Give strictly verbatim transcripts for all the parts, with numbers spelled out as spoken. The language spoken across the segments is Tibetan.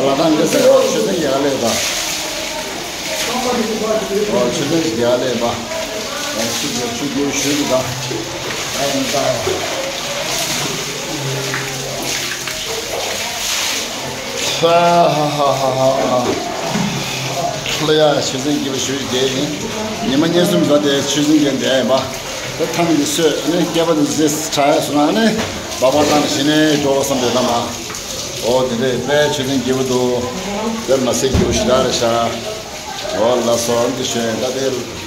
ལ་དྭགས་འདི་ཟེར་བ་ཆོས་སེང་གི་ཡ་ལས་པ། ཨོ་ཆོས་སེང་གི་ཡ་ལས་པ། ཡང་ཆུ་རྒྱུ་ཆུ་རྒྱུ་ཞུ་གི་ད། ཨ་ཡིན་ད། ཧ་ཧ་ཧ་ཧ་ཧ། ལ་ཡ་ཆོས་སེང་གི་ཞུ་རྒྱུ་ཡིན། ཉི་མ་གཉིས་གསུམ་ཟ་དེ་ཆོས་སེང་གི་འདི་ཡིན་པ། དེ་ཐང་གི་སོས་ནི་སྐྱེས་པ་དེ་ཟེ་ཁྲ་ཡ་སོང་ན་ནི་སྦག་སྦག་བཏང་ནས་ཞི་ནས་འགྲོ་བསམ་དེ་ད་མ། ཨོ་དེ་འདྲས་དཔེ་ཆོས་སེང་སྐྱིད་པོ་འདུག་དཔེ་མ་སེ་སྐྱིད་པོ་ཞེ་དྲག་རེད་ཤག་ཨོ་ལགས་སོ། འདི་ཞོན་ད་དེ་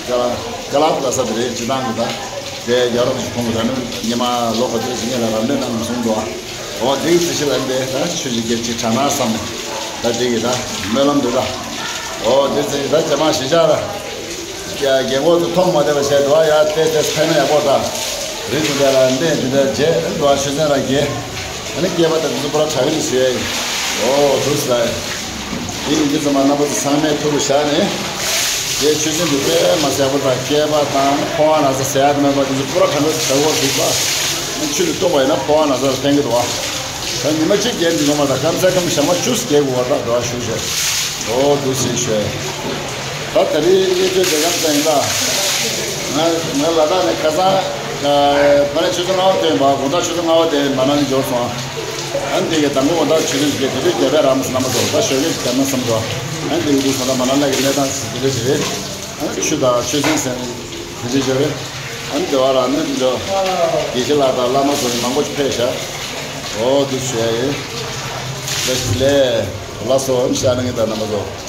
ཀ་ལ་ཀ་ལབ་ལ་ས་དེ་རེད། སྤྱི་བཏང་གི་ད་དེ་ཡ་རབས་ཀྱི་ཁོང་གི་ད་ནི་ཉི་མ་ལོ་ག་ཚོད་ཞིག་ངེད་ལ་རབ་གནས་གནང་གི་སོང་འདུག་ཨོ་དེ་གི་ཚེ་ཞིག་ལ་འདི་ད་ཆོས་ཀྱི་སྐད་ཅིག་དྲག་ན་བསམ་ནས་ད་དེ་གི་ད་སྨོན་ལམ་འདུག་ད། ཨོ་དེ་ཚེ་ད་རྒྱ་མ་ཞེ་ཆགས་ལ། རྒན་གོག་ཚོ་མཐོང་མ་བདེ་བ་བྱས་འདུག་ཡ་ཏེ་ཏེ་ཕན་ན་ཡག་པོ་དང་། རི་དུ་དེ་ལ་གནས་འདི་འདྲ་བྱས་འདུག་ཆུ་ཚན་ལ་རྒྱས། ཨ་ནི་སྐྱེས་པ་དང་འདི་ཚོ་པུ་ར་གྲགས་རིགས་བཟོས་ཡ་ཡིན། ཨོ་འདུག་ཟེར་ཡ་ཡིན། དེ་ཡིན་དུས་ཙམ་པ་རྣམ་པ་ཚོ་ཚང་མས་ཐུགས་ལ་བཞག་ནས། དེ་ཆུ་ཚན་འདི་དཔེ་མ་ཟད་པོ་དང་སྐྱེས་པ་དང་ཕོ་བ་ན་ཚ་ཟེར་ཡ་དེ་མེད་པ་འདི་ཚོ་པུ་ར་གྲགས་རིགས་བྱ་དགོས་རིགས་པ། ཆུ་དེ་བཏུང་བ་ཡིན་ན་ཕོ་བ་ན་ཚ་ལ་ཕན་གི་འདུག་བ། ད་ཉི་མ་གཅིག་བརྒྱབ་འདི་ངོ་མ་ད་སྐམ་ས་སྐམ་ཞག་མ་བཅུ་ཙམ་བརྒྱབ་དགོས་པ་ད་འགྲོ་བ་ཞུ་ཞོད། ཨོ་འདུག་སེ་ཞོད། ད་ད་རེས་གནས་ཚུལ་དེ་ག་ཙམ་ཡིན་ད། ང་ང་ལ་དྭགས་ནས་ཁ་སང་ཕ་ནས་ཆུ་ཚོད་ལྔ་པ་ཐོན་པ་དགོང་དག་ཆུ་ཚོད་ལྔ་པ་དེ་མ་ན་ལི་འབྱོར་སོང་། ཨ་ནི་དེ་གའི་དང་པོ་དགོང་དག་ཆུ་ཚོད་བརྒྱད་དེ་དུས་བརྒྱད་པའི་རམ་སུ་ལ་མ་སོང་ད་ཞོགས་ཀས་ཤིག་བརྒྱབ་ན་བསམ་འགྲོ། ཨ་ནི་དེ་གའི་དུས་ས་ད་མ་ན་ལི་གི་གནས་སྟངས་ཟེར་དེ་འདྲ་ཞིག་རེད། ཨ་ནི་ཆུ་དང་ཆུ་ཚན་ཟེར་ནས། དེ་འདྲ་ཡོད་རེད། ཨ་ནི་དེ་བ་ལ་ནི་འགྲོ། དགེ་བཤེས་ལགས་དང་བླ་མ་ཚོ་མང་པོ་ཞིག་ཕེབས་ཤག་ཨོ་དེ་ཞུ་ཡ་ཡིན། བཀྲ་ཤིས་བདེ་ལེགས། ལགས་སོ། ཨ་ནི་ཤ་ན་ངེས་དང་རྣམ་པ་ཚོ།